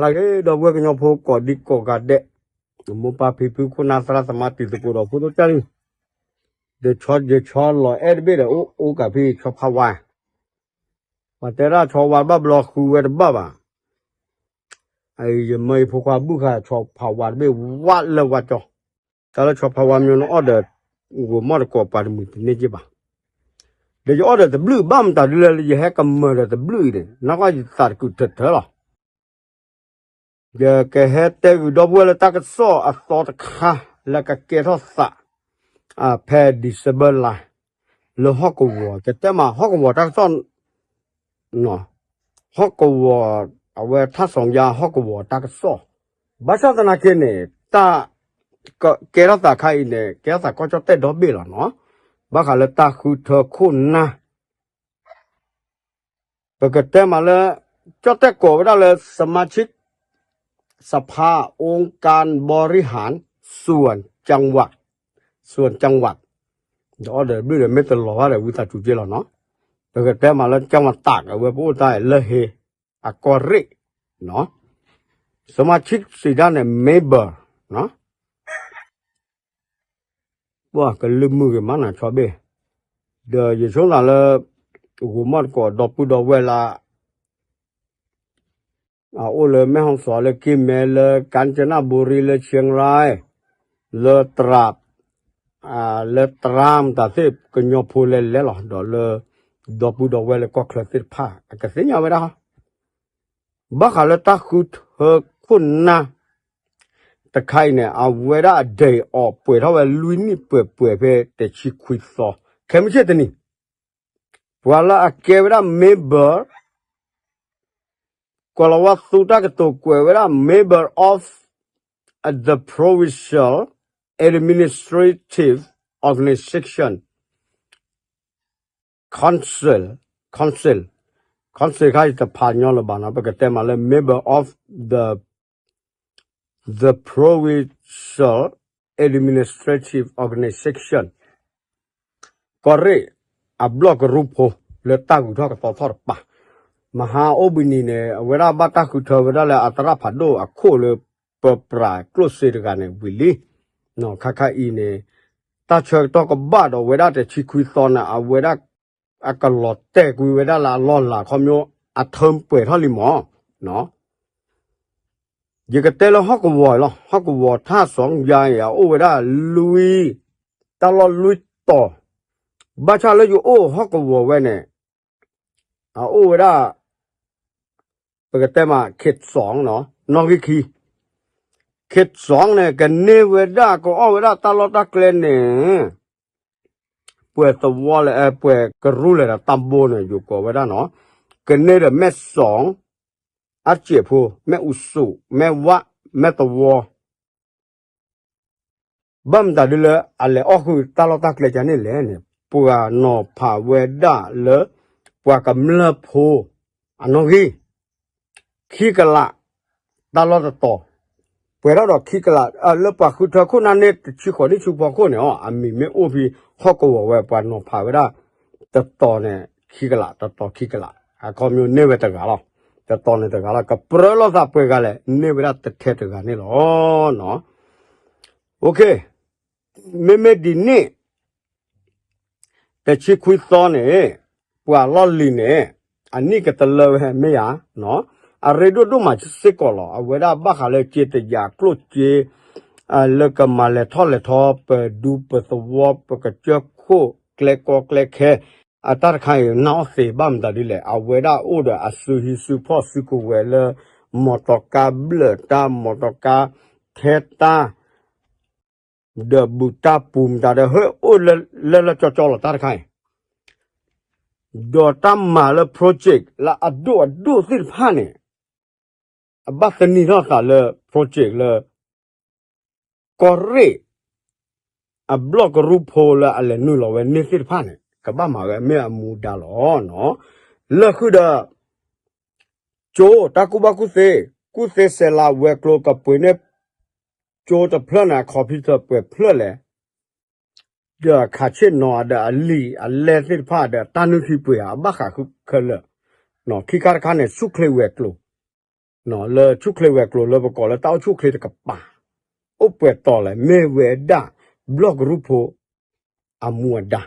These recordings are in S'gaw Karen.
တၢ်ဂ့ၤ ဒီပုၢ်ဝဲၢ်ကညီဖိကိးဒံကိးဂၤဒဲး, မိၢ်ပၢ်ဖံဖုခိၣ်နၢ်သရၣ်သမါတံၤသကိးဒီးဖိဒိၣ်ကၢ်လံ, ဒီးဆီယဆီလီၤအဲၣ်တဘ့ၣ်ဒီး အိၣ်အိၣ်ကးဖဲဆီဖးဝါ, ပှၤတဲဒၣ်ဆီဝါဘၣ်ဘျီဃုဝဲတဘၣ်ဘၣ်, ယမၢယဖိခွါဘုၣ်ဃာ်ဆီဖးဝါတဘ့ၣ်ဝးလၢဝါကၠီ, တၢ်လၢဆီဖးဝါမၠိနအီၣ်ဒီး ဂိၤမီၣ်တကိးပှၤတမုာ်တန့ၢ်က့ဘၣ်, ဒီးယအီၣ်ဒီးတဘျုးဘၣ်မတၤဒ်လဲၣ် ယဟဲကမၢၢ်ဒီးတဘျုးအံၤန့ၣ် နကွၢ်ယသးတကုာ်ထၢထၢလီၤ. ယကဟဲတဲဂုာ်ဒီပုၢ်ဝဲၢ်လၢတၢ်ကစီၣ်အသီတခါ လၢကကဲထီၣ်သး ဖဲ December လါ လၢဟီၣ်ကဝီၤ ကတဲမးဟီၣ်ကဝီၤတၢ်ကစီၣ်, ဟီၣ်ကဝီၤ အဝဲထၣ်စီၤယါဟီၣ်ကဝီၤတၢ်ကစီၣ်, ဘၣ်ဆၣ်သနာ်က့န့ၣ် တၢ် ကဲထီၣ်သးခါအံၤန့ၣ် ကဲထီၣ်သးကီၢ်ကၠီၣ်တဲၣ်ဒီဘ့ၣ်လီၤနီၤ, ဘၣ်ဃးလၢတၢ်ဃုထၢခိၣ်နၢ် ပကတဲမးလၢ ကၠီၣ်တဲၣ်ကိးဝဲဒၣ်လၢ สมาชิกสภาองค์การบริหารส่วนจังหวัด ส่วนจังหวัด ဒီးအီၣ်ဒီးတဘျုးဒီးမ့ၢ်တလီၤဘၣ်ဒီး ဝံသးစူၤက့လီၤနီၤ, ပကတဲမးလၢ จังหวัดตาก အဝဲပအိၣ်တၢ်လၢဟ့ အကီၢ်ရ့ၣ် စမၤဆံးစံးဒၣ်န့ၣ် member ပှၤကလုာ်မုၢ်ဂ့ၤမးနၤဆီဘ့ၣ်, ဒီးယဆိကမိၣ်လၢ ဂိၤမီၣ်တကိးဒီပုၢ်ဒီဝဲၢ်လၢ အအိၣ်လၢမဲၢ်ဟီၣ်စီၤ လၢကံၢ်မဲ လၢကၣ်စနဘူရံ လၢဆံရါ လၢတရၣ် လၢတရၣ်မတၤသ့ၣ် ကညီဖိလဲၤလဲၤလီၤ ဒီးလၢ ဒီပုၢ်ဒီဝဲၢ်လၢကီၢ်ချၢသ့ၣ်တဖၣ် အကသ့ၣ်ညါဝဲဒၣ် ဘၣ်ဃးလၢတၢ်ဃုထၢခိၣ်နၢ် တခါအံၤန့ၣ် အဝဲဒၣ်အဒဲးအီၤပှဲၤထီၣ်ဝဲလွံၢ်နံၣ်ပှဲၤပှဲၤဖဲတဆံခွံသီ ခဲမုၢ်ဆ့ၣ်တနံၤ ပှၤလၢအကဲဝဲဒၣ် member ကွၢ်လီၤဝဲသူတၢ်ကတိၤကွဲးဝဲဒၣ် member of the provincial administrative organization council council council ခါအံၤတဖးညီလၢၤဘၣ်နီၤ ပကတဲမးလၢ member of the the provincial administrative organization ကီၢ်ရ့ၣ် အဘျီၣ်ကရူၢ်ဖိ လၢတၢ်ဂုၤထီၣ်ကသီထီၣ်တပၤ မဟါအိၣ်ဘှံးနံၤန့ၣ် အဝဲဒၣ်ဘၣ်တၢ်ဃုထၢဝဲဒၣ်လၢအသရၣ်ဖးဒိၣ်အခိၣ်လၢ ပပြးကျိၣ်စ့တဂၤန့ၣ်ဝံၤလံ ခါခါအံၤန့ၣ် တၢ်ဆၢကတီၢ်ကဘၣ်ဒီးဝဲဒၣ်တဆံခွံသီန့ၣ် အဝဲဒၣ် အကလီၤတဲာ်ကွံာ်ဝဲဒၣ်လၢအလီၢ်လၤခီမီ အထၢပှဲၤထီၣ်လံမး ယကတဲလၢဟီၣ်ကဝီၤလီၤ ဟီၣ်ကဝီၤထၣ်စီၤယါအံၤ အအိၣ်ဝဲဒၣ်လွံၢ် တၢ်လီၢ်လွံၢ်တီၤ ဘၣ်ဆၣ်လၢယအိၣ်ဟီၣ်ကဝီၤဝဲန့ၣ် အအိၣ်ဝဲဒၣ် ပကတဲမး ခေတ်ဆောင် နီၣ်ဂံၢ်ခံ ခေတ်ဆောင် န့ၣ် ကန့ၢ်ဝဲဒၣ် ကအီၣ်ဝဲဒၣ်တၢ်လီၢ်တၢ်ကျဲန့ၣ် ပှဲၤသဝီလဲၣ် ပှဲၤကရူၢ်လဲၣ်ဒီးတၢ်ဘိန့ၣ် ယကိးဝဲဒၣ်နီၤ ကန့ၢ်ဒီးမဲၢ်စီၤ အစဲးဖိ မဲၢ်အူစူး မဲၢ်ဝး မဲၢ်သဝီ ဘၣ်မတၤဒ်လၢအလဲၤအီၣ်ဃုာ်တၢ်လီၢ်တၢ်ကျဲကန့ၣ်လဲၣ်န့ၣ် ပှၤနီၤဖးဝဲဒၣ်လၢ ပှၤကမျၢၢ်ဖိ အနီၣ်ဂံၢ် ခံကလး တၢ်လီၢ်တတီၤ ပှဲၤထီၣ်ဒီးခံကလး လၢပှၤဃုထၢခိၣ်နၢ်န့ၣ် တဆံဃိးနံၣ်ဆူဖီခိၣ်န့ၣ် အမံၤမ့ၢ်အိၣ်ဖဲဟီၣ်ကဝီၤဝဲ ပှၤနီၤဖးဝဲဒၣ် တတီၤန့ၣ် ခံကလး တတီၤခံကလး အခီပညီန့ၢ်ဝဲတဂၤလီၤ တတီၤန့ၣ်တဂၤလီၤ ကပြၢလိာ်သးပှဲၤဂၤလဲၣ် န့ၢ်ဝဲဒၣ်တထဲတဂၤန့ၣ်လီၤ မ့မ့ၢ်ဒ်န့ၣ် တဆံခွံသီန့ၣ် ပှၤလီၢ်လံၤန့ၣ် အနံၣ်ကတလၢဝဲမ့ၢ်ဧါ, အရ့ဒိၣ်ဒိၣ်မးစ့ၢ်ကီးလီၤ. အဝဲဒၣ်ဘၣ်ဃးလၢစ့တယာ်ကျိၣ်စ့ လၢကမၤလဲၤထီၣ်လဲၤထီ ပဒူပသဝီ ပကစၢၢ်ခိၣ် ကျဲကီကျဲခဲ အတၢ်တခါအံၤ နၢ်အီၣ်သ့ဘၣ်မတၤဒ်လဲၣ်. အဝဲဒၣ်အိၣ်ဒီးအစုဟံးစုဖီၣ်စုကဝဲၤလၢ မီတီကါဘျၢၣ်တၢ် မီတီကါထဲတၢ် ဒီးဘူးတၢ်ပူၤမတၤဒီး ဟဲအိၣ်လၢလၢကၠီကၠီလီၤတၢ်တခါအံၤ, ဒီးတၢ်မၤလၢ project လၢအဒိၣ်အဒိၣ်သ့ၣ်တဖၣ်န့ၣ် အဘၣ်သန့ၤထီၣ်သးလၢ project လၢ ကီၢ်ရ့ၣ် အဘျီၣ်ကရူၢ်ဖိလၢအလဲၤနုာ်လီၤဝဲန့ၣ်သ့ၣ်တဖၣ်န့ၣ် ကဘၣ်မၤဝဲမ့ၢ်အမူဒါလီၤ. လၢဃုာ်ဒီး ကၠိတၢ်ကူၣ်ဘၣ်ကူၣ်သ့, ကူၣ်သ့စဲးလၤဝဲၤကျိၤကပှ့ၤန့ၢ် ကၠိတဖျၢၣ်န့ၣ် အcomputerပှဲၤဖျၢၣ်လဲၣ်, ဒီးခးဆ့ၣ်နီၤဒီးအလံာ်အလဲၢ်သ့ၣ်တဖၣ်ဒီးတၢ်နုၢ်ထံပှ့ၤဧါ အဘၣ်ဃးဃုခဲလၢာ်, ခံခါတခါန့ၣ် ဆူၣ်ချ့ဝဲၤကျိၤ လၢဆူၣ်ချ့ဝဲၤကျိၤလၢပကိးလၢတၢ်အိၣ်ဆူၣ်ချ့တကပၤ အိၣ်ပှဲၤတီၤလဲၣ် မ့ၢ်ဝဲဒၣ် ဘျီၣ်ကရူၢ်ဖိ အမူအဒါ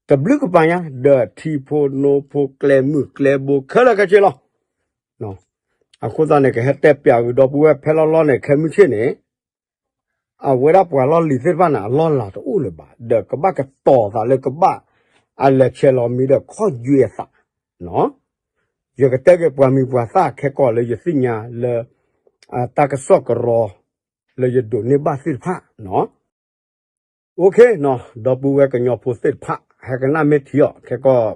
တဘျုးကပၤညါ ဒီးထံဖိနိဖိကျဲမုၢ်ကျဲဘိခဲလၢာ်ခဲဆ့လီၤ. အဃိသတးန့ၣ် ကဟဲတဲပျးဂုာ်ဒီပုၢ်ဝဲၢ်ဖဲလီၤလီၤန့ၣ် ခဲမုၢ်ဆ့ၣ်န့ၣ် အဝဲဒၣ်ပှၤလီၢ်လံၤသ့ၣ်တဖၣ်န့ၣ် အလီၢ်လၤတအိၣ်လၢၤဘၣ် ဒီးကဘၣ်ကတီၤသးလၢကဘၣ် အလဲၤဆဲးလီၤမံၤဒီးခီၣ်ယွဲအသး ယကတဲက့ၤပှၤမံၤပှၤသၣ်ခဲကိာ်လၢယသ့ၣ်ညါလၢ တၢ်ကစီၣ်ကရီ လၢယဒိးန့ၢ်ဘၣ်သ့ၣ်တဖၣ်နီၤ. အိၣ်ခ့နီၤ ဒီပုၢ်ဝဲၢ်ကညီဖိသ့ၣ်တဖၣ် ဟဲကနၣ်မ့ၢ်ထံအီၤ ခဲကိာ်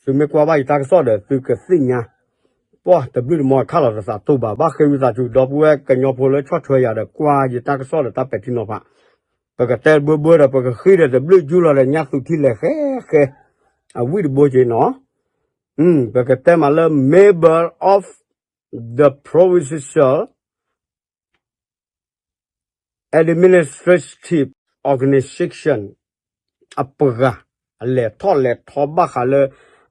သုမ့ၢ်ကွၢ်ဘၣ်ယတၢ်ကစီၣ်ဒီး သုကသ့ၣ်ညါ ပှၢ်တဘျုးတမီခါလီၤတသးတိၢ်ဘၣ် ဘၣ်ဃ့ဝံသးစူၤ ဒီပုၢ်ဝဲၢ်ကညီဖိလၢဆီၣ်ထွဲယၤဒီး ကွၢ်ယတၢ်ကစီၣ်ဒီးတၢ်ပဲာ်ထံနီၤဖး ပကတဲဘၢဘၢဒီး ပကဃ့ဒီးတဘျုးယူၢ်လီၤဒီး ညၣ်သူထံလဲၤဃဲဃဲ အဝံၣ်တဘိက့နီၤ. ပကတဲမးလၢ Member of the Provincial Administrative Organization အပှၤ အလဲၤထီၣ်လဲၤထီဘၣ်ဃးလၢ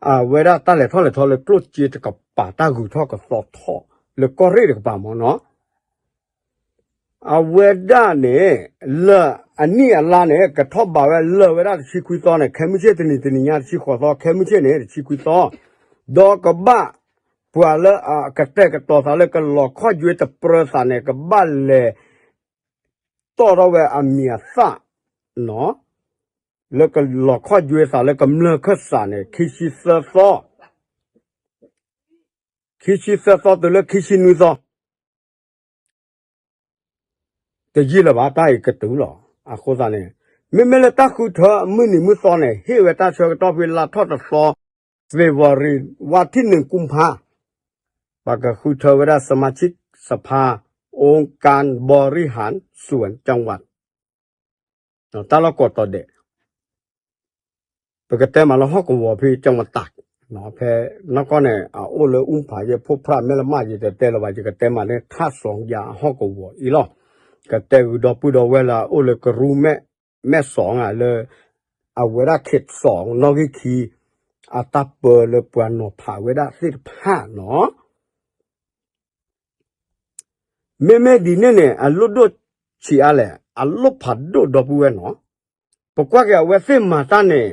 အဝဲဒၣ်တၢ်လဲၤထီၣ်လဲၤထီလၢကျိၣ်စ့တကပၤ တၢ်ဂုၤထီၣ်ကသီထီၣ်လၢကီၢ်ရ့ၣ်တကပၤမ့ၢ်နီၤ. အဝဲဒၣ်န့ၣ် လၢအနံၣ်အလါန့ၣ် ကထီၣ်ဘးဝဲလၢာ်ဝဲဒၣ်တဆံခွံသီန့ၣ် ခဲမုၢ်ဆ့ၣ်တနံၤတနံၤညါတဆံဃိးသီ ခဲမုၢ်ဆ့ၣ်န့ၣ် တဆံခွံသီ ဒီးကဘၣ်ပှၤလၢအကတဲာ်ကတီၤသးလၢကလီၤခီၣ်ယွဲတပြၢသးန့ၣ် ကဘၣ်လဲၤတီၣ်ထီၣ်ဝဲအမံၤအသၣ်နီၤ လၢကလီၤခီၣ်ယွဲသးလၢကမျၢၢ်ခၢၣ်စးန့ၣ် ခံဆံသၢသီ ခံဆံသၢသီတုၤလၢခံဆံနွံသီ တယံာ်လၢၤဘၣ်တၢ်အံၤကတုၤလီၤ. အဃိသတးန့ၣ် မ့မ့ၢ်လၢတၢ်ဃုထၢအမုၢ်နံၤမုၢ်သီန့ၣ် ဟ့ၣ်ဝဲတၢ်ဆၢကတီၢ်ဖဲလါထီၣ်တသီ February ဝါထံၣ်နုာ်ကူဖး ပှၤကဃုထၢဝဲဒၣ် สมาชิกสภาองค์การบริหารส่วนจังหวัด တၢ်လီၢ်ကိးတီၤဒဲး ပကတဲမးလၢဟီၣ်ကဝီၤဖဲကၠီမတး ဖဲနီၢ်ကီၢ်န့ၣ် အအိၣ်လၢအူဖးယဲၢ်ဖိဖြၣ်မဲၣ်လမၢ် ယတတဲလၢၤဘၣ် ယကတဲမးလၢထၣ်စွီယၤအဟီၣ်ကဝီၤအံၤလီၤ. ကတဲဂုာ်ဒီပုၢ်ဒီဝဲၢ်လၢအအိၣ်လၢကရူၢ်မဲၣ် မဲၣ်စီၤလၢ အဝဲဒၣ် ခေတ်စီ နီၣ်ဂံၢ်ခံ အတၢ်ပၢလၢပှၤနီၤဖးဝဲဒၣ်သ့ၣ်တဖၣ်နီၤ မ့မ့ၢ်ဒ်န့ၣ်န့ၣ် အလိၣ်ဒိၣ်ဆံးအါလဲၣ် အလိၣ်ဖးဒိၣ်ဒီပုၢ်ဝဲၢ်နီၤ ပကွၢ်က့ၤအဝဲသ့ၣ်မၤတၢ်န့ၣ်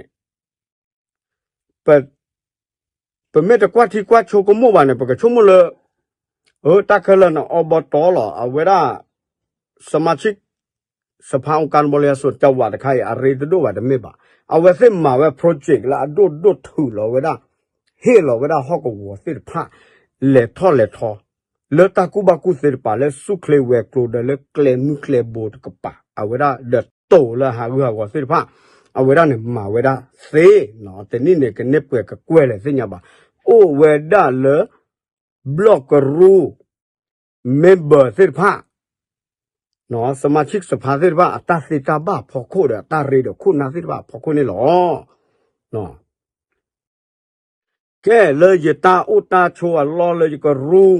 ပမ့ၢ်တကွၢ်ထံကွၢ်ဆိကမိၣ်ဘၣ်န့ၣ် ပကဆိကမိၣ်လၢ အတၢ်ခဲလၢာ်န့ၣ် အီဘီတီလီၤ အဝဲဒၣ် สมาชิก สภาองค์การบริหารส่วนจังหวัด တခါအံၤ အရ့တဒိၣ်ဘၣ်တမ့ၢ်ဘၣ်. အဝဲသ့ၣ်မၤဝဲ project လၢအဒိၣ်ဒိၣ်ထုးလီၤဝဲဒၣ် ဟ့ၣ်လီၤဝဲဒၣ်ဟီၣ်ကဝီၤသ့ၣ်တဖၣ် လဲၤထီၣ်လဲၤထီ လၢတၢ်ကူၣ်ဘၣ်ကူၣ်သ့တကပၤ လၢဆူၣ်ချ့ဝဲၤကျိၤဒီးလၢကျဲမုၢ်ကျဲဘိတကပၤ အဝဲဒၣ်ဒီးတိၤလၢဟးဂူာ်ဟးဂီၤသ့ၣ်တဖၣ် အဝဲဒၣ်န့ၣ်မၤဝဲဒၣ်သ့နီၤ တနံၣ်န့ၣ် ကန့ၢ်ပှဲၤကကွဲၢ်လဲၣ်သ့ၣ်ညါဘၣ်. အိၣ်ဝဲဒၣ်လၢ ဘျီၣ်ကရူၢ် member သ့ၣ်တဖၣ် สมาชิกสภา သ့ၣ်တဖၣ် အတၢ်သ့တၢ်ဘၣ်အဖီခိၣ်ဒီး အတၢ်ရ့ဒီးခိၣ်နၢ်သ့ၣ်တဖၣ်အဖီခိၣ်န့ၣ်လီၤ. ကဲလၢယတၢ်အိၣ်တၢ်ဆိးအလီၢ်လၢယကရူၢ်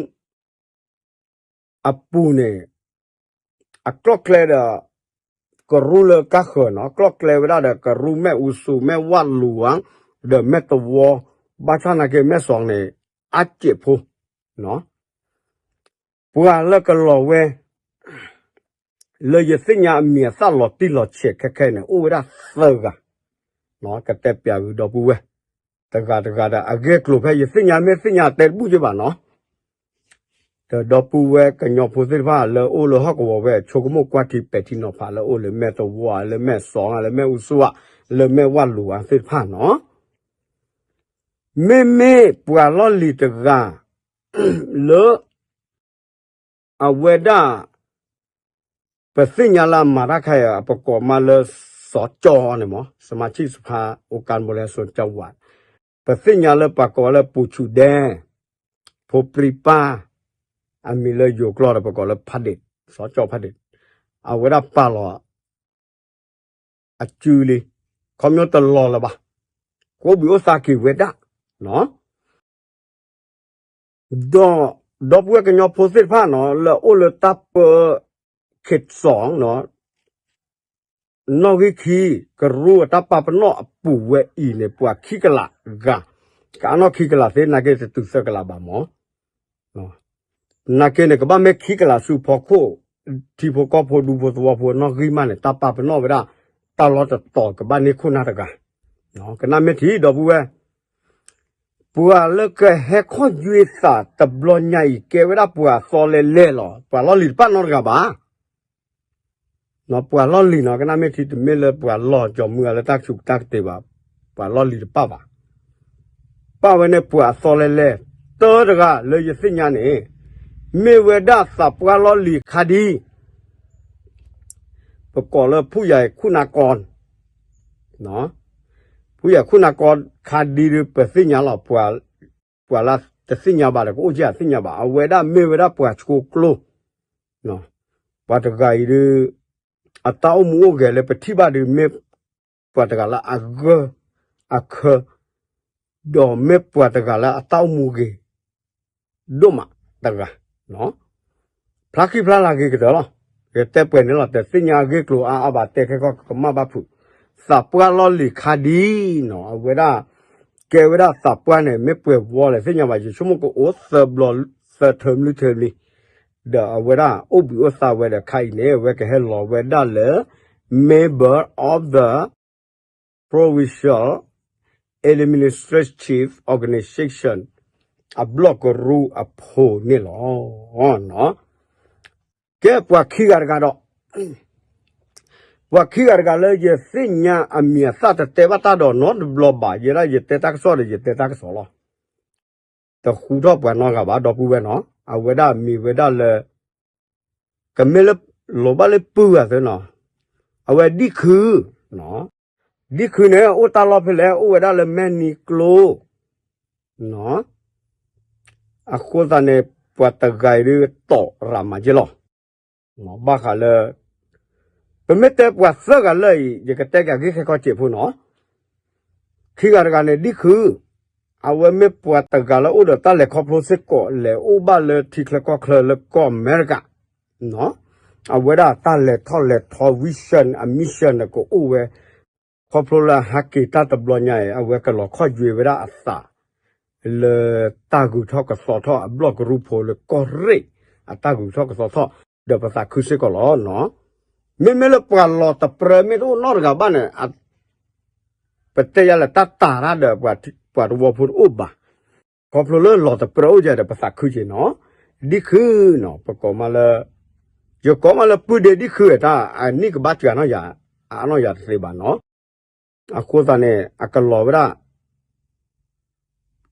အပူၤန့ၣ် အကျီၢ်ကျဲဒီး ကရူၢ်လၢကါဃၢၤနီၤ ကျီၢ်ကျဲဝဲဒၣ်ဒီး ကရူၢ်မဲၣ်အူစူၤ မဲၣ်ဝၣ်လူၤဧါ ဒီးမဲၣ်သဝီ ဘၣ်ဆၣ်နာ်က့ မဲၣ်စီၤန့ၣ် အါစဲးဖိ ပှၤလၢကလီၤဝဲ လၢယသ့ၣ်ညါအမံၤအသၣ်လီၤတံၢ်လီၤဆဲးခဲခဲန့ၣ် အိၣ်ဝဲဒၣ်သၢဂၤ ကတဲပျးဂုာ်ဒီပုၢ်ဝဲၢ် တဂၤတဂၤဒီး အဂ့ၢ်အကျိၤဖဲယသ့ၣ်ညါမ့ၢ်သ့ၣ်ညါတဲတဘူၣ်က့ဘၣ်နီၤ ဒီးဒီပုၢ်ဝဲၢ်ကညီဖိသ့ၣ်တဖၣ်လၢအိၣ်လၢဟီၣ်ကဝီၤဝဲ ဆိကမိၣ်ကွၢ်ထံပဲာ်ထံနီၤဖးလၢအိၣ်လၢမဲၣ်သဝီဧါ လၢမဲၣ်စီၤဧါ လၢမဲၣ်အူစူၤဧါ လၢမဲၣ်ဝၣ်လူၤဧါသ့ၣ်တဖၣ်နီၤ မ့မ့ၢ်ပှၤလီၢ်လံၤတဂၤ လၢ အဝဲဒၣ် ပသ့ၣ်ညါလၢအမၤတၢ်ခါအံၤ ပကိးမးလၢ စီၤကၠီန့ၣ်မး สมาชิกสภาองค์การบริหารส่วนจังหวัด ပသ့ၣ်ညါလၢပှၤကိးလၢပူၤဆူၣ်ဒဲ ဖိပြံပၢ် အမံၤလၢယိၤကျိာ်ဒီး ပကိးလၢဖးဒ့ၣ် စီၤကၠီဖးဒ့ၣ် အဝဲဒၣ်ပာ်လီၤ အစုလံ ခီဖျိတလီၤလၢၤဘၣ် ကအိၣ်ဘှံးအိၣ်သါက့ၤဝဲဒၣ် ဒီး ဒီပုၢ်ဝဲၢ်ကညီဖိသ့ၣ်တဖၣ်နီၤ လၢအအိၣ်လၢတၢ်ပၢ ခေတ်စီ နီၣ်ဂံၢ်ခံ ကရူၢ်အတၢ်ပာ်ပနီၣ်အပူၤဝဲအံၤန့ၣ် ပှၤခံကလးဂၤ ကအါနီၣ်ခံကလးသ့ နာ်က့တတုၤသၢကလးဘၣ်မး ပ နာ်က့န့ၣ် ကဘၣ်မ့ၢ်ခံကလးဆူဖီခိၣ် ထံဖိကီၢ်ဖိဒူဖိသဝီဖိနီၣ်ဂံၢ်မးန့ၣ် တၢ်ပာ်ပနီၣ်ဝဲဒၣ် တၢ်လီၢ်တတီၤကဘၣ်န့ၢ်ခိၣ်နၢ်တဂၤ, ကနၣ်မ့ၢ်ထံဒီပုၢ်ဝဲၢ်, ပှၤလၢကဟဲခီၣ်ယွဲသးတဘျီညါအံၤ ကဲဝဲဒၣ်ပှၤအသီလဲလဲလီၤ. ပှၤလီၢ်လံၤတပာ်နီတဂၤဘၣ်. ပှၤလီၢ်လံၤနီၤ ကနၣ်မ့ၢ်ထံ တမ့ၢ်လၢပှၤလီၢ်ကၠီၤမုၢ်အလၢတၢ်ကဆူးတၢ်ကတ့ၤဘၣ်, ပှၤလီၢ်လံၤတပာ်ဘၣ်. ပာ်ဝဲန့ၣ်ပှၤအသီလဲလဲ, တၢတဂၤလၢယသ့ၣ်ညါန့ၣ်, မ့ၢ်ဝဲဒၣ်သးပှၢ်လီၢ်လံၤခါဒံ, ပကိးလၢဖုယၤခိၣ်နၢ်ကီ, ဖုယၤခိၣ်နၢ်ကီခါဒံဒီး ပသ့ၣ်ညါလီၤ. ပှၤလၢတသ့ၣ်ညါဘၣ်ဒီး ကအိၣ်က့ၤအသ့ၣ်ညါဘၣ်. အဝဲဒၣ်မ့ၢ်ဝဲဒၣ်ပှၤဆိကျိ, ပှၤတဂၤအံၤဒီး အတၢ်အိၣ်မူအိၣ်ဂဲၤလၢပထံၣ်ဘၣ်ဒီး မ့ၢ်ပှၤတဂၤလၢအဂၢၢ်အခၢ, ဒီးမ့ၢ်ပှၤတဂၤလၢအတၢ်အိၣ်မူဂ့ၤ ဒိၣ်မးတဂၤ, ဖျါခံဖျါလၢ်ဂ့ၤကတၢၢ်လီၤ. ယတဲပှဲၤန့ၣ်လီၤ. တသ့ၣ်ညါအဂ့ၢ်ကျိၤအါအါဘၣ် တဲခဲကီၢ်ကမၣ်ဘၣ်ဖုး, သးပှၢ်လီၢ်လံၤခါဒံနီၤ အဝဲဒၣ် ကဲဝဲဒၣ်သးပှၢ်န့ၣ် မ့ၢ်ပှဲၤဝီလဲၣ်သ့ၣ်ညါဘၣ်. ယဆိကမိၣ်ကအိၣ်သၢဘျီ သၢထၢၣ်လွံၢ်ထၢၣ်လံ, ဒီးအဝဲဒၣ်အိၣ်ဘှံးအိၣ်သါဝဲဒီး ခါအံၤန့ၣ် အဝဲကဟဲလီၤဝဲဒၣ်လၢ member of the Provincial Administrative Organization အဘျီၣ်ကရူၢ်အဖိန့ၣ်လီၤ. ကဲပှၤခံဂၤတဂၤဒီး, ပှၤခံဂၤတဂၤလၢယသ့ၣ်ညါအမံၤအသၣ်တတဲဘၣ်တၢ်ဒီးနီတဘျီဘၣ်. ယဲဒၣ်ယတဲတၢ်ကစီၣ်ဒီး ယတဲတၢ်ကစီၣ်လီၤ. တဃူထီၣ်ပှၤနီတဂၤဘၣ် ဒီပုၢ်ဝဲၢ်နီၤ. အဝဲဒၣ်မံၤဝဲဒၣ်လၢ ကမ့ၢ်လၢ လိၣ်ဘၣ်လၢပုၢ်ဂၤသၢနီၤ, အဝဲဒံၣ်ခု, ဒံၣ်ခုန့ၣ် အိၣ်တၢ်လီၢ်ဖဲလဲၣ် အိၣ်ဝဲဒၣ်လၢမဲၢ်နံၤကျိ, အဃိသတးန့ၣ် ပှၤတဂၤအံၤဒုးတီၢ်ရၤမၤက့လီၤ. ဘၣ်ဃးလၢ ပမ့ၢ်တဲပှၤသၢဂၤလၢာ်အံၤ ယကတဲက့ၤအဂ့ၢ်ခဲကီၢ်စဲးဖိနီၤ. ခံဂၤတဂၤန့ၣ် ဒံၣ်ခု, အဝဲမ့ၢ်ပှၤတဂၤလၢအိၣ်ဒီးတၢ်လဲၤခီဖျိစ့ၢ်ကီး လဲၤအိၣ်ဘၣ်လၢထံချၢကီၢ်ချၢလၢကီၢ်အမဲရကၤ, အဝဲဒၣ်တၢ်လဲၤထီၣ်လဲၤထီ vision အ mission န့ၣ်ကအိၣ်ဝဲ, ခီဖျိလၢအဟဲက့ၤတၢ်တဘျီညါအံၤ အဝဲကလီၤခီၣ်ယွဲဝဲဒၣ်အသး လၢတၢ်ဂုၤထီၣ်ကသီထီၣ်အဘျီၣ်ကရူၢ်ဖိလၢကီၢ်ရ့ၣ် အတၢ်ဂုၤထီၣ်ကသီထီၣ် ဒီးပသးခုစ့ၢ်ကီးလီၤ. မ့မ့ၢ်လၢပှၤလီၤတပြၢမ့ၢ်တအိၣ်နီတဂၤဘၣ်န့ၣ် ပတဲယၤလၢတၢ်တာ်တၢ်ဒီးပှၤတဝီဖိတအိၣ်ဘၣ်. ခီဖျိလၢလီၤတပြၢအိၣ်ယၤဒီးပသးခုက့ၤနီၤ. ဒံၣ်ခုနီၤ ပကိးမးလၢ, ယကိးမးလၢပုၢ်ဒ့ဒံၣ်ခု တၢ်အနံၣ်ကဘၣ်စှၤနီၢ်ယၤ, အနီၢ်ယၤတသ့ဘၣ်နီၤ. အဃိသတးန့ၣ် အကလီၤဝဲဒၣ်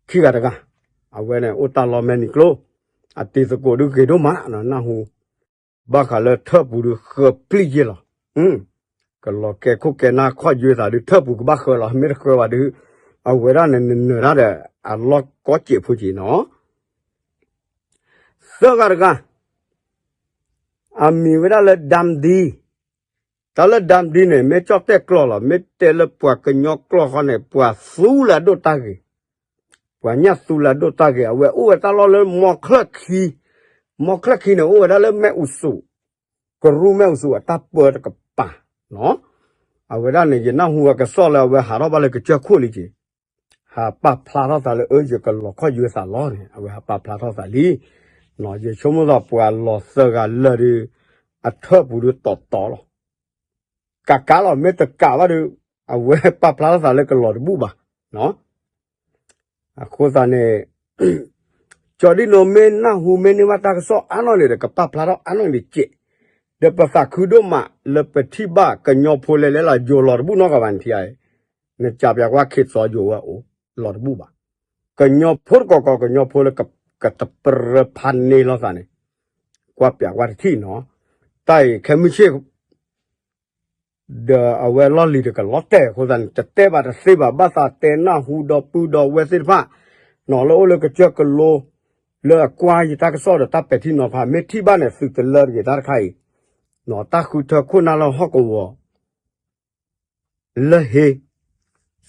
ခံဂၤတဂၤ, အဝဲန့ၣ်အိၣ်တၢ်လီၢ်မဲၢ်နံၤကျိ, အတံၤသကိးဒုးဂ့ၤဒိၣ်မး နၢ်ဟူ, ဘၣ်ဃးလၢထၢၣ်ပူၤဒုးဃၢပျံၣ်ယ့ၢ်လီၤ. ကလီၤကဲခိၣ်ကဲနၢ်ခီၣ်ယွဲသးဒုး ထၢၣ်ပူၤကဘၣ်ဃၢလီၤ မ့ၢ်တဃၢဘၣ်ဒုး အဝဲဒၣ်န့ၣ်နနၢၤတၢ်ဒီး အလီၢ်ကီစဲးဖိက့ၤနီၤ. သၢဂၤတဂၤ, အမံၤဝဲဒၣ်လၢ ဒၢမ်ဒံ, တၢ်လၢ ဒၢမ်ဒံ န့ၣ် မ့ၢ်ကၠီၣ်တဲၣ်ကျီၢ်လီၤ. မ့ၢ်တဲလၢပှၤကညီကျီၢ်ဃီန့ၣ် ပှၤသူလၢအဒိၣ်တၢ်ဂ့ၤ, ပှၤညၣ်သူလၢအဒိၣ်တၢ်ဂ့ၤ. အဝဲအိၣ်ဝဲတၢ်လီၢ်လၢမီချၢၣ်ခံ, မီချၢၣ်ခံန့ၣ် အိၣ်ဝဲဒၣ်လၢမဲၣ်အူစူး, ကရူၢ်မဲၣ်အူစူးအတၢ်ပၢတကပၤ, အဝဲဒၣ်န့ၣ် ယနၢ်ဟူအကစီၣ်လၢအဝဲဟးထီၣ်ဘၣ်လၢကစၢၢ်ခိၣ်လံက့ၤ, ဟးပာ်ဖျါထီၣ်သးလၢ အၢ ယကလီၤခီၣ်ယွဲသးလီၤန့ၣ် အဝဲဟးပာ်ဖျါထီၣ်သးလံ. ယဆိကမိၣ်သးပှၤလီၤသၢဂၤလၢာ်ဒီး အထၢၣ်ပူၤဒုးတီတီလီၤ. ကးကးလီၤ မ့ၢ်တကးဘၣ်ဒီး အဝဲပာ်ဖျါထီၣ်သးလၢကလီၤတဘူၣ်ဘၣ်. အဃိသတးန့ၣ် ကၠီဒံၣ်နိ မ့ၢ်နၢ်ဟူမ့ၢ်န့ၢ်ဘၣ်တၢ်ကစီၣ်အါနီၢ်န့ၣ်ဒီး ကပာ်ဖျါထီၣ်အါနီၢ်န့ၣ်စဲး, ဒီးပသးခုဒိၣ်မးလၢပထံၣ်ဘၣ်ကညီဖိလဲၤလဲၤလီၤ ယိၤလီၤတဘူၣ်နီတဂၤဘၣ်န့ၣ်ထံဧါ, နကးပၠးကွၢ် ခေတ်သာ ယိၤဝဲအိၣ်လီၤတဘူၣ်ဘၣ်. ကညီဖိတကီၢ်ကီၢ် ကညီဖိလၢကတပြၢဖးန့ၢ်လိာ်သးန့ၣ် ကွၢ်ပၠးကွၢ်တထံၣ်နီၤ. တၢ်အံၤခဲမုၢ်ဆ့ၣ် ဒီးအဝဲလီၢ်လံၤတကလီၤတဲာ်အဃိသတးန့ၣ် တတဲဘၣ်တသ့ဘၣ် ဘၣ်သးတဲနၢ်ဟူဒီပုၢ်ဒီဝဲၢ်သ့ၣ်တဖၣ် နီၤ လၢအိၣ်လၢကစၢၢ်ကလိ လၢအကွၢ်ယတၢ်ကစီၣ်ဒီးတၢ်ပဲာ်ထံနီၤဖး မ့ၢ်ထံၣ်ဘၣ်န့ၣ် သုးတလၢတဂ့ၤတၢ်တခါအံၤ, တၢ်ဃုထၢခိၣ်နၢ်လၢဟီၣ်ကဝီၤ လၢဟ့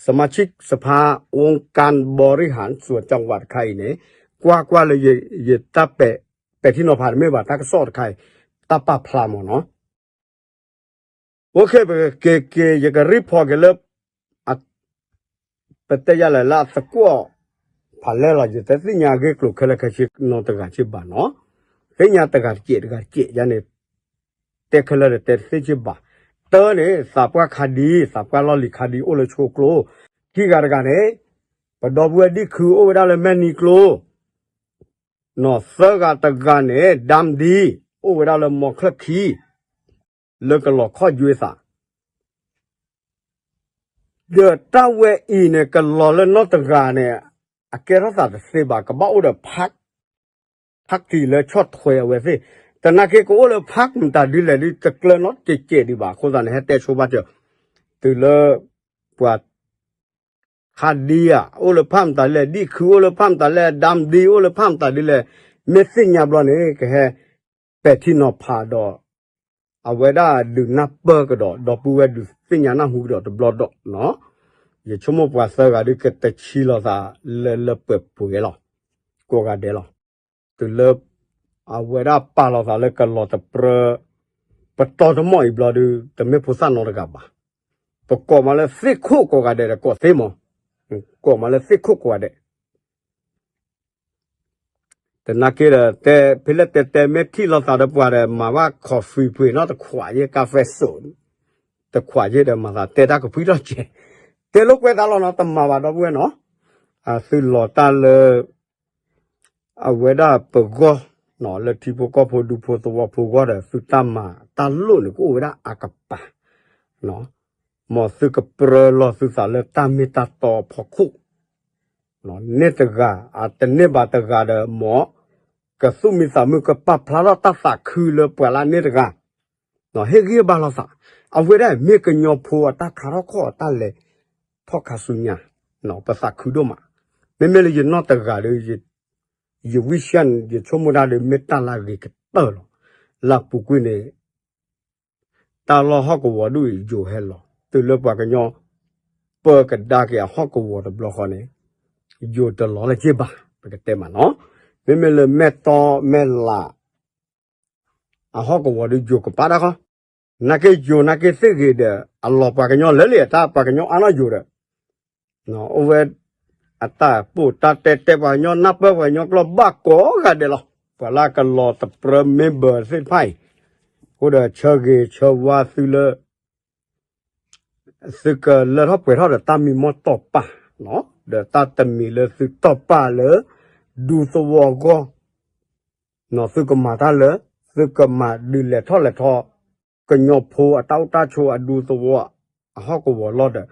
စမါဆံၣ်စဖါ အူကၣ်ဘီရံဟၣ် စွၣ်ကၠီဝး တခါအံၤန့ၣ် ကွၢ်ကွၢ်လၢယတၢ်ပဲာ်ထံနီၤဖးတမ့ၢ်ဘၣ် တၢ်ကစီၣ်တခါအံၤ တၢ်ပာ်ဖျါမ့ၢ်နီၤ. အိၣ်ခ့ ပကက့ၤက့ၤ ယက report က့ၤလၢ ပတဲယၤလဲၣ်လၢအသကွီၢ်ဖးလဲၢ်လီၤ ယတသ့ၣ်ညါအဂ့ၢ်ကျိၤခဲလၢာ်ခဲဆ့နီတဂၤဆ့ဘၣ်နီၤ. သ့ၣ်ညါတဂၤတကဲးတဂၤတကဲးယါန့ၣ် တဲခဲလၢာ်ဒီးတဲတသ့စ့ၢ်ဘၣ်. တၢ်န့ၣ် သးပှၢ်ခါဒံ သးပှၢ်လီၢ်လံၤခါဒံအိၣ်လၢဆိကျိ, ခံဂၤတဂၤန့ၣ် ပဒီပုၢ်ဝဲၢ်ဒံၣ်ခုအိၣ်ဝဲဒၣ်လၢမဲၢ်နံၤကျိ, နီၢ်သၢဂၤတဂၤန့ၣ် ဒၢမ်ဒံ အိၣ်ဝဲဒၣ်လၢမီၤချၢၣ်ခံ လၢကလီၤခီၣ်ယွဲသး ဒီးတၢ်ဝဲအံၤန့ၣ် ကလီၤလၢနီၢ်တဂၤန့ၣ် အကဲထီၣ်သးတသ့ဘၣ် ကဘၣ်အိၣ်ဒီး ဖးကံၤလၢဆီၣ်ထွဲအဝဲသ့ၣ်, သနာ်က့ကအိၣ်လၢဖးမတၤဒ်လဲၣ်ဒ်တကျၢၤနီတကဲးကဲးဒံးဘၣ် အဃိသတးန့ၣ် ဟဲတဲဆိဘၣ်စၢၤ, တုၤလၢ ပှၤ ခါဒံဧါ အိၣ်လၢဖးမတၤဒ်လဲၣ် ဒံၣ်ခုအိၣ်လၢဖးမတၤလဲၣ် ဒၢမ်ဒံအိၣ်လၢဖးမတၤဒ်လဲၣ်, မ့ၢ်သ့ၣ်ညါဘျီန့ၣ် ကဟဲ ပဲာ်ထံနီၤဖးဒီး အဝဲဒၣ်ဒုးနၢ်ပၢၢ်ကဒီး ဒီပုၢ်ဝဲၢ်ဒုးသ့ၣ်ညါနၢ်ဟူကဒီးတဘျီဒီးနီၤ, ယဆိကမိၣ်ပှၤသၢဂၤဒုးကတဆံလိာ်သးလၢလၢပှဲၤပှဲၤလီၤ, ကိးဂၤဒဲးလီၤ, တုၤလၢ အဝဲဒၣ်ပာ်လီၤသးလၢကလီၤတပြၢ ပတီၢ်တမီၢ်အံၤဘျီဒုး တမ့ၢ်ဖိသၣ်နီတဂၤဘၣ်, ပကိးမးလၢသ့ၣ်ခိၣ်ကိးဂၤဒဲးဒီးကိးသ့မး, ကိးမးလၢသ့ၣ်ခိၣ်ကိးဂၤဒဲး သနာ်က့ဒီး တဲဖဲလဲၣ်တဲတဲမ့ၢ်ထံၣ်လိာ်သးဒီးပှၤဒီး မၤဘၣ် coffee ပှ့ၤနီတခွးယဲၢ် ကါဖဲစိး တခွးယဲၢ်ဒီးမၤသးတဲတၢ်ကဖှံထီၣ်ကဲး, တဲလိာ်ကွဲသးလီၤနီၤ တမၤဘၣ်ဒီပုၢ်ဝဲၢ်နီၤ, အသုလီၤတၢ်လၢ အဝဲဒၣ်ပဂီၢ် လၢထံဖိကီၢ်ဖိဒူဖိသဝီဖိဂီၢ်ဒီး သုတၢ်မၤတၢ်လိၣ်န့ၣ် ကအိၣ်ဝဲဒၣ်အကပၤ မ်သုကပြၢလီၤသုသးလၢတၢ်မ့ၢ်တၢ်တီအဖီခိၣ်, န့ၢ်တဂၤ အတန့ၢ်ဘၣ်တဂၤဒီး မ်ကသူၣ်မံသးမုာ် ကပာ်ဖျါထီၣ်တၢ်သးခုလၢပှၤလၢန့ၢ်တဂၤ, ဟ့ၣ်ဂံၢ်ဘါလိာ်သး, အဝဲဒၣ်မ့ၢ်ကညီဖိအတၢ်ခါထီၣ်ခီၣ်အတၢ်လဲၤထီၣ်ခါဆူညါ, ပသးခုဒိၣ်မး, မ့မ့ၢ်လၢယနီၢ်တဂၤဒီး ယဝံၢ်ဆှၢၣ် ယဆိကမိၣ်တၢ်ဒီးမ့ၢ်တၢ်လၢအဂ့ၤကတၢၢ်လီၤ, လၢအပူၤကွံာ်န့ၣ် တၢ်လီၢ်ဟီၣ်ကဝီၤဒ်အံၤ ယိၤဟဲလီၤ တုၤလၢပှၤကညီ ပၢကဒါက့ၤအဟီၣ်ကဝီၤတဘျီဃီန့ၣ် ယိၤတလီၤလၢၤက့ၤဘၣ် ပကတဲမးနီၤ, မ့မ့ၢ်လၢမဲၢ်တီမဲၢ်လး အဟီၣ်ကဝီၤဒီးယိၤကပာ်တၢ်ဃီ, နာ်က့ယိၤနာ်က့သ့ၣ်ဂ့ၤဒီး အလီၤပှၤကညီလၢာ်လံ အတၢ်ပှၤကညီအါနီၢ်ယိၤဒီး အိၣ်ဝဲ အတၢ်ပိာ်တၢ်တဲတဲပှၤကညီနၢ်ပၢၢ်ပှၤကညီကျိာ်ဘၣ်ကိးဂၤဒဲးလီၤ, ပှၤလၢကလီၤတပြၢ member သ့ၣ်တဖၣ်အံၤ, အဃိဒီးဆၢဂ့ၤဆၢဝါသုလၢ သုကလၢထီၣ်ပှဲၤထီၣ်ဒီးတၢ်မံမီၢ်တီၢ်ပာ်, ဒီးတၢ်တမံၤလၢသုတီၢ်ပာ်လၢ ဒူသဝီအဂီၢ်, သုကမၤတၢ်လၢ သုကမၤဒုးလဲၤထီၣ်လဲၤထီ ကညီဖိအတၢ်အိၣ်တၢ်ဆိးအဒူသဝီ အဟီၣ်ကဝီၤလီၢ်ဒီး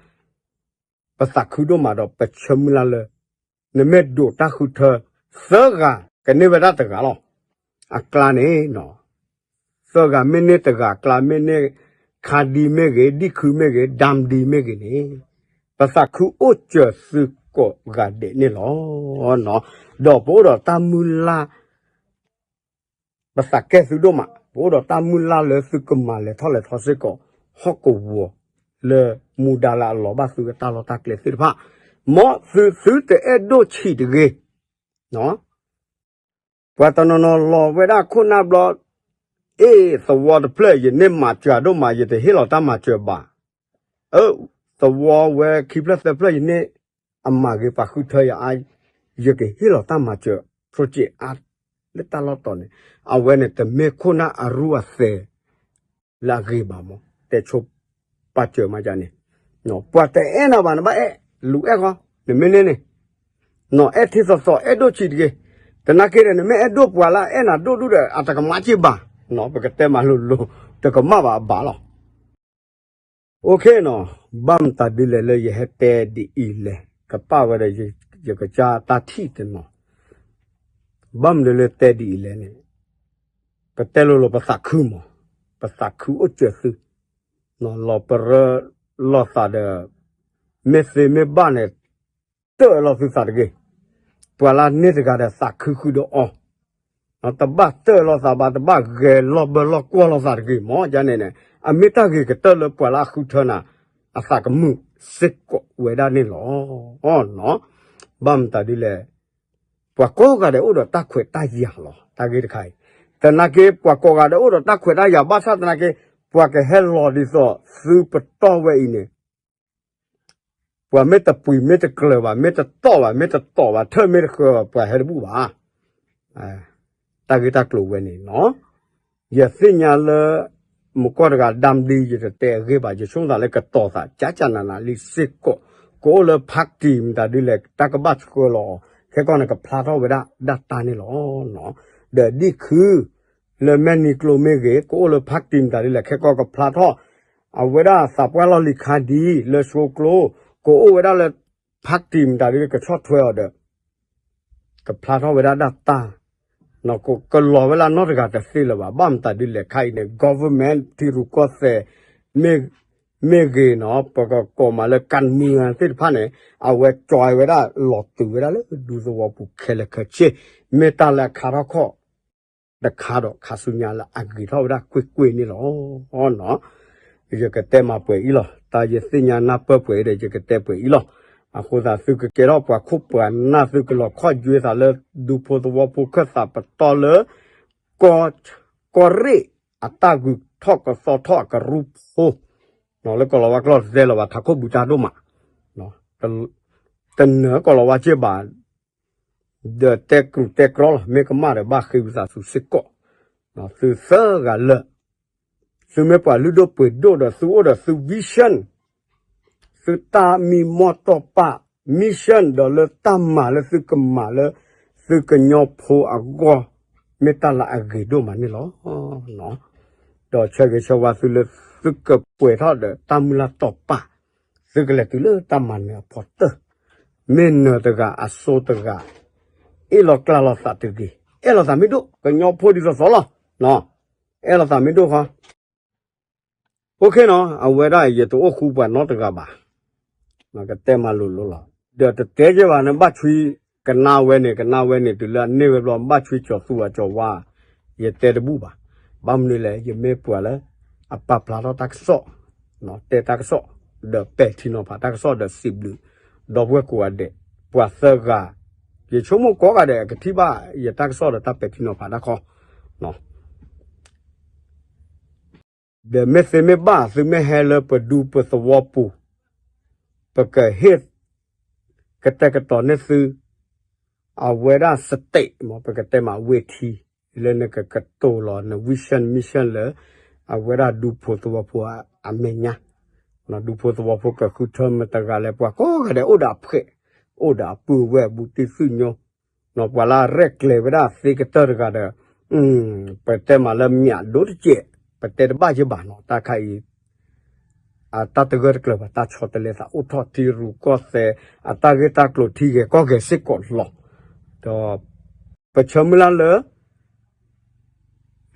ပသးခုဒိၣ်မးဒီးပဆၢမုၢ်လၢ်လၢ နမ့ၢ်ဒိးတၢ်ဃုထၢ သၢဂၤ ကန့ၢ်ဝဲဒၣ်တဂၤလီၤ. အကျါန့ၣ် သၢဂၤမ့ၢ်န့ၢ်တဂၤအကျါ မ့ၢ်န့ၢ်ခါဒံမ့ၢ်ဂ့ၤ ဒံၣ်ခုမ့ၢ်ဂ့ၤ ဒၢမ်ဒံမ့ၢ်ဂ့ၤန့ၣ် ပသးခုအိၣ်စၢၤသုကိးဂၤဒဲးန့ၣ်လီၤ. ဒီးပအိၣ်ဒီးတၢ်မုၢ်လၢ် ပသးကဲသုဒိၣ်မး ပအိၣ်ဒီးတၢ်မုၢ်လၢ်လၢသုကမၤလဲၤထီၣ်လဲၤထီစ့ၢ်ကီး ဟီၣ်ကဝီၤလၢမူဒါလၢအလီၤဘၣ်သုအတၢ်လီၢ်တၢ်ကျဲသ့ၣ်တဖၣ်, မ်သုသုတအဲၣ်ဒိၣ်ဆံးတဂ့ၤ, ပှၤတနီၤနီၤလီၤဝဲဒၣ်ခိၣ်နၢ်ဘျီ, အ့ၣ် သဝီတဖျၢၣ် ယန့ၢ်မၤစၢၤဒိၣ်မး ယတဟ့ၣ်လီၤတၢ်မၤစၢၤဘၣ်, အၢ သဝီဝဲခံဖျၢၣ်သၢဖျၢၣ် ယန့ၢ်အမၤဂ့ၤပှၤဃုထၢယၤအါ, ယကဟ့ၣ်လီၤတၢ်မၤစၢၤ project အါ လၢတၢ်လီၢ်တီၤန့ၣ်, အဝဲန့ၣ်တမ့ၢ်ခိၣ်နၢ်အရူအသဲး လၢအဂ့ၤဘၣ်မး တဲဆိပာ်စၢၤမးန့ၣ်, ပှၤတအဲၣ်နၤဘၣ် နဘၣ်အဲၣ် လူၤအဲၣ်ဃီ နမ့ၢ်န့ၢ်န့ၣ်, အဲၣ်ထံသီသီ အဲၣ်ဒိၣ်ဆံးတဂ့ၤ, သနာ်က့ဒီး နမ့ၢ်အဲၣ်ဒိၣ်ပှၤလၢအအဲၣ်နၤဒိၣ်ဒိၣ်ဒီး အတကမၣ်က့ၤဘၣ်, ပကတဲမးလိၤလိၤ တကမၣ်ဘၣ်အဘၣ်လီၤ. အိၣ်ခ့နီၤ, ဘၣ်မတၤဒ်လဲၣ်လၢယဟဲတဲဒ်အံၤလဲၣ်, ကပာ်ဝဲဒီးယကစၢ်တၢ်ထံၣ်တနီၤ, ဘၣ်မနုၤလၢတဲဒ်အံၤလဲၣ်န့ၣ်, ပတဲလိၤလိၤပသးခုမး, ပသးခုအိၣ်စၢၤသု, လီၤပရၢလီၤသးဒီး မ့ၢ်သ့မ့ၢ်ဘၣ်န့ၣ် တၢၢ်လီၤသုသးတဂ့ၤ, ပှၤလၢန့ၢ်တဂၤဒီးသးခုဃုာ်ဒီးအီၤ တဘၣ်တၢၢ်လီၤသးဘၣ် တဘၣ်ဂဲၤလီၢ်ဘၢလီၢ်ကွီၢ်လီၤသးတဂ့ၤ မ့ၢ်ဒ်န့ၣ်န့ၣ် အမ့ၢ်တၢ်ဂ့ၤကတၢၢ်လၢပှၤလၢအဃုထၢနၤ အသးကမုာ်စ့ၢ်ကီးဝဲဒၣ်န့ၣ်လီၤ. ဘၣ်မတၤဒ်လဲၣ်, ပှၤကိးဂၤဒဲးအိၣ်ဒီးတၢ်ခွဲးတၢ်ယာ်လီၤ တၢ်ဂ့ၢ်တခါအံၤ, သနာ်က့ ပှၤကိးဂၤဒဲးအိၣ်ဒီးတၢ်ခွဲးတၢ်ယာ် ဘၣ်ဆၣ်သနာ်က့ ပှၤကဟဲလီၤဒ်သိး သုပတီၢ်ဝဲအံၤန့ၣ် ပှၤမ့ၢ်တပှံၤမ့ၢ်တကျၢၤဘၣ် မ့ၢ်တတီၢ်ဘၣ် မ့ၢ်တတီၢ်ဘၣ် ထၢၣ်မ့ၢ်တဃၢဘၣ် ပှၤဟဲတဘူၣ်ဘၣ်. တၢ်ဂ့ၢ်တၢ်ကျိၤဝဲန့ၣ်နီၤ. ယသ့ၣ်ညါလၢ မုၢ်ကီၢ်တဂၤ ဒၣ်မဒံ ယတတဲအဂ့ၢ်ဘၣ်, ယဆိကမိၣ်သးလၢကတီၤသး ကကနနလံစ့ၢ်ကီး, ကအိၣ်လၢ ဖးတံၢ် မတၤဒ်လဲၣ် တၢ်ကဘၣ်ဆှၢလီၤအီၤ ခဲကီၢ်န့ၣ် ကဖျါထီၣ်ဝဲဒၣ်ဒၣ်တၢ်န့ၣ်လီၤ. ဒီးဒ့ၣ်ခု လၢမဲၢ်နံၤကျိၤမ့ၢ်ဂ့ၤ, ကအိၣ်လၢ ဖးတံၢ် မတၤဒ်လဲၣ် ခဲကီၢ်ကဖျါထီၣ်, အဝဲဒၣ်သးပှၢ်လီၢ်လံၤခါဒံ လၢဆိကျိ, ကအိၣ်ဝဲဒၣ်လၢ ဖးတံၢ် မတၤဒ်လဲၣ် ကဆီၣ်ထွဲအီၤဒီး ကဖျါထီၣ်ဝဲဒၣ်ဒၣ်တၢ်, ကလီၤဝဲလၢနီတဂၤတသ့လၢၤဘၣ်. ဘၣ်မတၤဒ်လဲၣ်ခါအံၤန့ၣ် government ထံရူၢ်ကီၢ်သဲး မ့ၢ်ဂ့ၤနီၤ, ပကကိးမးလၢ ကၣ်မုၢ်သ့ၣ်တဖၣ်န့ၣ် အဝဲကၠီဝဲဒၣ် လီၤတုၤဝဲဒၣ်လၢဒူသဝီပူၤခဲလၢာ်ခဲဆ့, မ့ၢ်တၢ်လၢအခါထီၣ်ခီၣ် တခါဒီး ခါဆူညါလၢအဂ့ၤထီၣ်ဝဲဒၣ်ကွ့ၢ်ကွ့ၢ်န့ၣ်လီၤ. ယကတဲမးပှဲၤအံၤလီၤ. တၢ်ယသ့ၣ်ညါနၢ်ပၢၢ်ပှဲၤအံၤဒီး ယကတဲပှဲၤအံၤလီၤ. အဃိသတး သုကကဲထီၣ်ပှၤခိၣ်ပှၤနၢ် သုကလီၤခီၣ်ယွဲသးလၢ ဒူဖိသဝီဖိခၢၣ်သးပတီၢ်လၢ ကီၢ်ရ့ၣ်အတၢ်ဂုၤထီၣ်ကသီထီၣ်အကရူၢ်ဖိ, လၢကီၢ်လီၤဝါကျိာ်တတဲလၢၤဘၣ် ထးခိၣ်ဘုးတၢ်ဒိၣ်မး, တနၢၤကီၢ်လီၤဝါက့ဘၣ် ဒီးတဲကြူးတဲကြီလီၤ. မ့ၢ်ကမၣ်ဒီး ဘၣ်ဃ့ဝံသးစူၤစ့ၢ်ကီး, သုသၢဂၤလၢာ်, သုမ့ၢ်ပှၤလုၢ်ဒိၣ်ပှ့ၤဒိၣ်ဒီး သုအိၣ်ဒီးသု vision, သုတၢ်မံမီၢ်တီၢ်ပာ် mission ဒီးလၢတၢ်မၤလၢသုကမၤလၢ သုကညီဖိအဂီၢ် မ့ၢ်တၢ်လၢအဂ့ၤဒိၣ်မးန့ၣ်လီၤ. ဒီးဆၢဂ့ၤဆၢဝါသုလၢ သုကပှဲၤထီၣ်ဒီးတၢ်မုၢ်လၢ်တီၢ်ပာ်, သုကလဲၤတုၤလၢတၢ်မၤနၢၤအဖီတၢၢ်, မ့ၢ်နၢၤတဂၤအစိၤတဂၤ, အ့ၣ်လိာ်ကျါလိာ်သးတဂ့ၤ, အဲၣ်လိာ်သးမ့ၢ်ဒိၣ် ကညီဖိဒ်သိးသိးလီၤ. အဲၣ်လိာ်သးမ့ၢ်ဒိၣ်ဃီ OK နီၤ, အဝဲဒၣ်ယတအိၣ်ဃူပှၤနီတဂၤဘၣ်, ကတဲမၤလိၤလိၤလီၤ. ဒီးတတဲက့ၤဘၣ်န့ၣ် ဘၣ်ဆွံကနါဝဲန့ၣ် ကနါဝဲန့ၣ် တုၤလၢအန့ၢ်ဝဲဘျီ ဘၣ်ဆွံကၠီၤသူအကၠီၤဝါ, ယတဲတဘူၣ်ဘၣ်. ဘၣ်မနုၤလဲၣ် ယမ့ၢ်ပှၤလၢ အပာ်ဖျါထီၣ်တၢ်ကစီၣ်, တဲတၢ်ကစီၣ်, ဒီးပဲာ်ထံနီၤဖးတၢ်ကစီၣ်ဒီးစံးဘျုး ဒီပုၢ်ဝဲၢ်ကိးဂၤဒဲး, ပှၤသၢဂၤ, ယဆိကမိၣ်ကိးဂၤဒဲး ကထံၣ်ဘၣ်ယတၢ်ကစီၣ်ဒီးတၢ်ပဲာ်ထံနီၤဖးတၢ်ခီ ဒီးမ့ၢ်သ့မ့ၢ်ဘၣ် သုမ့ၢ်ဟဲလၢပဒူပသဝီပူၤ, ပကဟ့ၣ်ကတဲာ်ကတီၤန့ၢ်သု အဝဲဒၣ် stage မ့ၢ် ပကတဲမး ဝ့ၢ်ထံ လၢနကကတိၤလီၤန vision mission လၢ အဝဲဒၣ်ဒူဖိသဝီဖိအမဲာ်ညါ, ဒူဖိသဝီဖိကဃုထၢမတၤတဂၤလဲၣ် ပှၤကိးဂၤဒဲးအိၣ်ဒီးအဖှဲး, အိၣ်ဒီးအပုၢ်အဝဲၢ် ဘူးတံၢ်သူၣ်ညိ ပှၤလၢအရဲၣ်ကျဲၤဝဲဒၣ်သ့ကတၢၢ်တဂၤဒီး, ပတဲမးလၢမၠးဒိတစဲး, ပတဲတဘၣ်က့ဘၣ်နီၤ တၢ်ခါအံၤ အတၢ်တဂၢၢ်တကျၢၤဘၣ် တၢ်ဆီတလဲသးအိၣ်ထီၣ်ထံရူၢ်ကီၢ်သဲး, အတၢ်ဂ့ၢ်တၢ်ကျိၤထံဂဲၤကီၢ်ဂဲၤစ့ၢ်ကီးလီၤ. ဒီးပဆၢမုၢ်လၢ်လၢ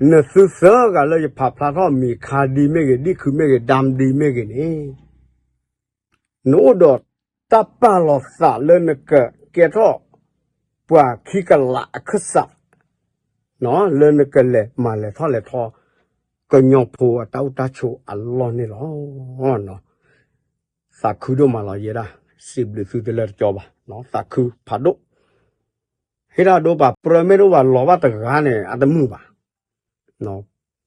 နသုသၢဂၤလၢယဖးဖျါထီၣ်မံၤခါဒံမ့ၢ်ဂ့ၤ ဒ့ၣ်ခုမ့ၢ်ဂ့ၤ ဒၢမ်ဒံမ့ၢ်ဂ့ၤန့ၣ် နအိၣ်ဒီးတၢ်ပာ်လီၤသးလၢနကကဲထီၣ် ပှၤခံကလးအခၢၣ်စး လၢနကလဲၤမၤလဲၤထီၣ်လဲၤထီ ကညီဖိအတၢ်အိၣ်တၢ်ဆိးအလီၢ်န့ၣ်လီၤ. သးခုဒိၣ်မးလီၤယဲဒၣ်, စံးဘျုးသုတလၢတကၠီဘၣ်, သးခုဖးဒိၣ် ဟ့ၣ်တၢ်ဒိပာ်ပြၢမ့ၢ်တအိၣ်ဘၣ် လီၤဘၣ်တဂၤန့ၣ် အတမုာ်ဘၣ်.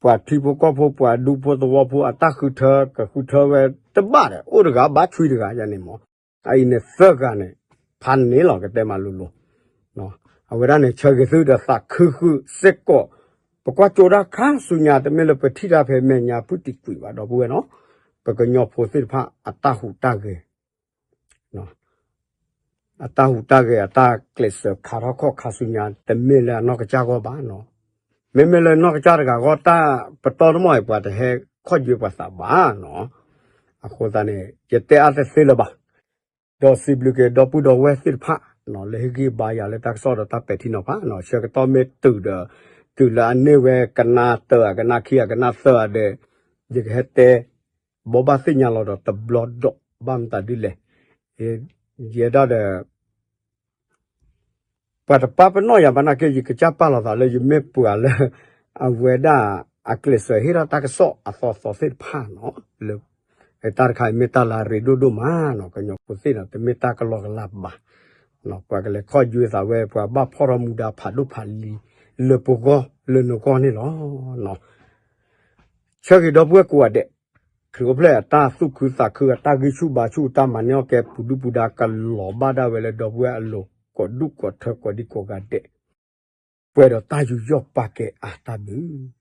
ပှၤထံဖိကီၢ်ဖိ ပှၤဒူဖိသဝီဖိ အတၢ်ဃုထၢ ကဃုထၢဝဲတဘၣ်ဒီး အိၣ်တဂၤဘၣ်ဆွံတဂၤယၤန့ၣ်မး, အအံၤန့ၣ်သၢဂၤန့ၣ် ဖးန့ၣ်လီၤ ကတဲမးလိၤလိၤ. အဝဲဒၣ်န့ၣ် ဆၢဂ့ၤသုဒီးသးခုဃုာ်စ့ၢ်ကီး, ပကွၢ်ကၠိတၢ်ခါဆူညါ တမ့ၢ်လၢပထံၣ်တၢ်ဖဲမဲာ်ညါ ဖုတံၢ်ကွံာ်ဘၣ် ဒီပုၢ်ဝဲၢ်နီၤ, ပကညီဖိသ့ၣ်တဖၣ် အတၢ်ဟူးတၢ်ဂဲၤ အတၢ်ဟူးတၢ်ဂဲၤ အတၢ်ကျဲးစၢးခါထီၣ်ခီၣ်ခါဆူညါ တမ့ၢ်လၢအနီၢ်ကစၢ်ဂီၢ်ဘၣ်နီၤ. မ့မ့ၢ်လၢနီၢ်ကစၢ်တဂၤဂီၢ် တၢ်ပတီၢ်တမီၢ်အံၤ ပှၤတဟဲခီၣ်ယွဲပှၤသးဘၣ်နီၤ. အဃိသတးန့ၣ် ယတဲအါတသ့လၢၤဘၣ်. ဒီးစံးဘျုးက့ၤဒီပုၢ်ဒီဝဲၢ်သ့ၣ်တဖၣ် လၢဟ့ၣ်ဂံၢ်ဘါယၤလၢတၢ်ကစီၣ်ဒီးတၢ်ပဲာ်ထံနီၤဖးနီၤ. ဆၢကတီၢ်မ့ၢ်တုၤဒီး တုၤလၢအန့ၢ်ဝဲကနါတၢ ကနါခံ ကနါသၢအဒဲး ယကဟဲတဲ ဘိးဘၣ်သ့ၣ်ညါလီၤဒီးတဘျီဒီး ဘၣ်မတၤဒ်လဲၣ်. ယဲဒၣ်ဒီး ပှၤတပာ်ပနီၣ်ယၤဘၣ်နာ်က့ ယကစၢ်ပာ်လီၤသးလၢ ယမ့ၢ်ပှၤလၢ အဝဲဒၣ်အကျဲးစၢးဟ့ၣ်ထီၣ်တၢ်ကစီၣ်အသီသီသ့ၣ်တဖၣ်နီၤ. လၢတၢ်တခါအံၤမ့ၢ်တၢ်လၢအရ့ဒိၣ်ဒိၣ်မးနီၤ. ကညီဖိသ့ၣ်နီၤ တမ့ၢ်တၢ်ကလီကလီဘၣ်. ပှၤကလဲၤခီၣ်ယွဲသးဝဲ ပှၤဘၣ်ဖီၣ်ထီၣ်မူဒါဖးဒိၣ်ဖးလံၤ လၢပဂီၢ်လၢနဂီၢ်န့ၣ်လီၤ. ဆၢဂ့ၤဒီပုၢ်ဝဲၢ်ကိးဂၤဒဲး, ခရံာ်အိၣ်ဖျဲၣ်အတၢ်သူၣ်ခုသးခု အတၢ်ဂံၢ်ဆူၣ်ဘါဆူၣ် အတၢ်မၤန့ၢ်အီၣ်ကဲ ပူၤဒုၣ်ပူၤဒါကလီၤဘၣ်ဒၣ်ဝဲလၢဒီပုၢ်ဝဲၢ်အလိၤ ကိးဒူၣ်ကိးထၢကိးဒံကိးဂၤဒဲး ပှဲၤဒီးတၢ်ယူးယီၣ်ပာ်ကဲအတၢ်ဘျုး